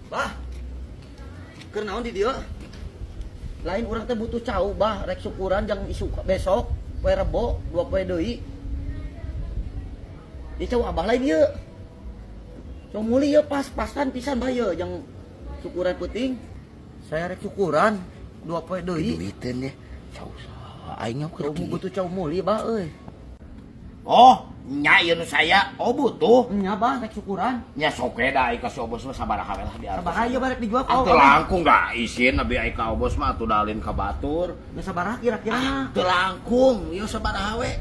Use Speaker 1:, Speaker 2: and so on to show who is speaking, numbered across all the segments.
Speaker 1: Bah. Keur naon di dieu? Lain urang teh butuh cau, bah, rek syukuran jang isuk besok, poe Rebo, 2 poe deui. Ieu cau abah lain ieu. Cau muli ieu pas-pasan pisan, bah, ieu jang syukuran peuting. Saya rek syukuran 2 poe deui.
Speaker 2: Duiteun ya. Cau saha aing
Speaker 1: Cau butuh cau muli, bah, euy.
Speaker 2: Oh, nya ieu nu saya. Oh, butuh.
Speaker 1: Nya, bah, rek syukuran.
Speaker 2: Nya sok we da ai ka si Obos mah sabaraha we lah di atas.
Speaker 1: Sabaraha ieu barek dijual
Speaker 2: Ah,
Speaker 1: kau?
Speaker 2: teu langkung da isin abi ai ka Obos mah atuh dalin ka batur.
Speaker 1: Nya sabaraha kira-kira?
Speaker 2: Ah, teu langkung, ieu sabaraha we.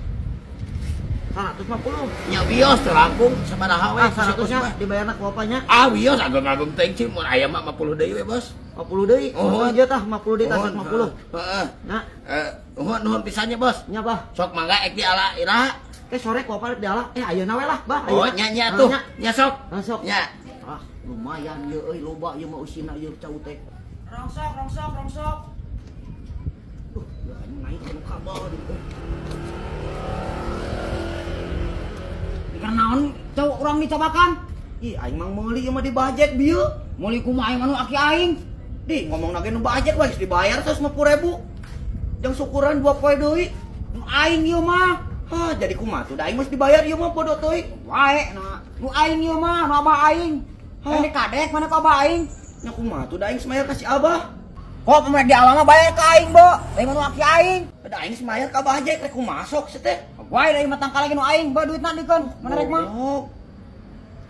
Speaker 1: 150.
Speaker 2: Nya wios teu langkung sabaraha we.
Speaker 1: Ah,
Speaker 2: Si Obos
Speaker 1: 100 nya
Speaker 2: mah.
Speaker 1: Dibayarna ku apa nya?
Speaker 2: Ah, wios ageung-ageung teuing cing mun aya mah 50 deui we, Bos.
Speaker 1: 50 deui.
Speaker 2: Oh.
Speaker 1: Oh, ieu tah 50 deui tah 150.
Speaker 2: Heeh.
Speaker 1: Nah,
Speaker 2: Eh, nuhun nuhun pisan nya, Bos.
Speaker 1: Nya, bah.
Speaker 2: Sok mangga ek di ala iraha.
Speaker 1: Eh, sore ku apa rek diala? Eh, ayeuna we lah, bah.
Speaker 2: Oh,
Speaker 1: Ayeuna.
Speaker 2: nya nya
Speaker 1: Ah,
Speaker 2: tuh.
Speaker 1: nya.
Speaker 2: Nya sok.
Speaker 1: Ah, sok.
Speaker 2: Nya.
Speaker 1: Ah, lumayan ieu euy, loba ieu mah eusina ieu cau teh.
Speaker 3: Rongsok, rongsok, rongsok.
Speaker 1: Duh, ya aing naik ka nu kabel di euy.
Speaker 3: Karena naon cau urang dicabakan?
Speaker 1: Ih, aing mah meuli ieu mah di budget bieu.
Speaker 3: Meuli kumaha, aing anu aki aing?
Speaker 1: Di ngomong ge nu budget wae geus dibayar 150.000. Jang syukuran 2 poe deui.
Speaker 3: Nu aing ieu mah.
Speaker 1: Hah, jadi kumaha tuh? Da aing geus dibayar ieu mah, bodoh teuing.
Speaker 3: Wae nah, nu aing ieu mah, nu abah aing.
Speaker 1: Hah?
Speaker 3: Ini kadek mana ka abah aing?
Speaker 1: Nya kumaha tuh, da aing geus mayar ka si Abah.
Speaker 3: Kok pemerintah di alam mah bayar ke aing, Bo. Lain mah nu aki aing.
Speaker 1: Da aing geus mayar ka Abah aja rek kumaha sok teh.
Speaker 3: Wae da ieu mah tangkal lagi nu aing, Bo, duitna dikeun. Mana rek mah?
Speaker 1: Goblok.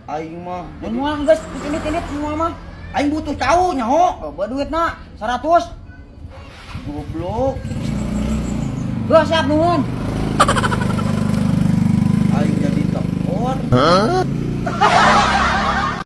Speaker 1: Aing mah
Speaker 3: Mun moal geus indit-indit moal mah.
Speaker 1: Aing butuh cau nyaho.
Speaker 3: Oh, Bo, duitna 100.
Speaker 1: Goblok.
Speaker 3: Geus siap, nuhun.
Speaker 1: Aing jadi tekor.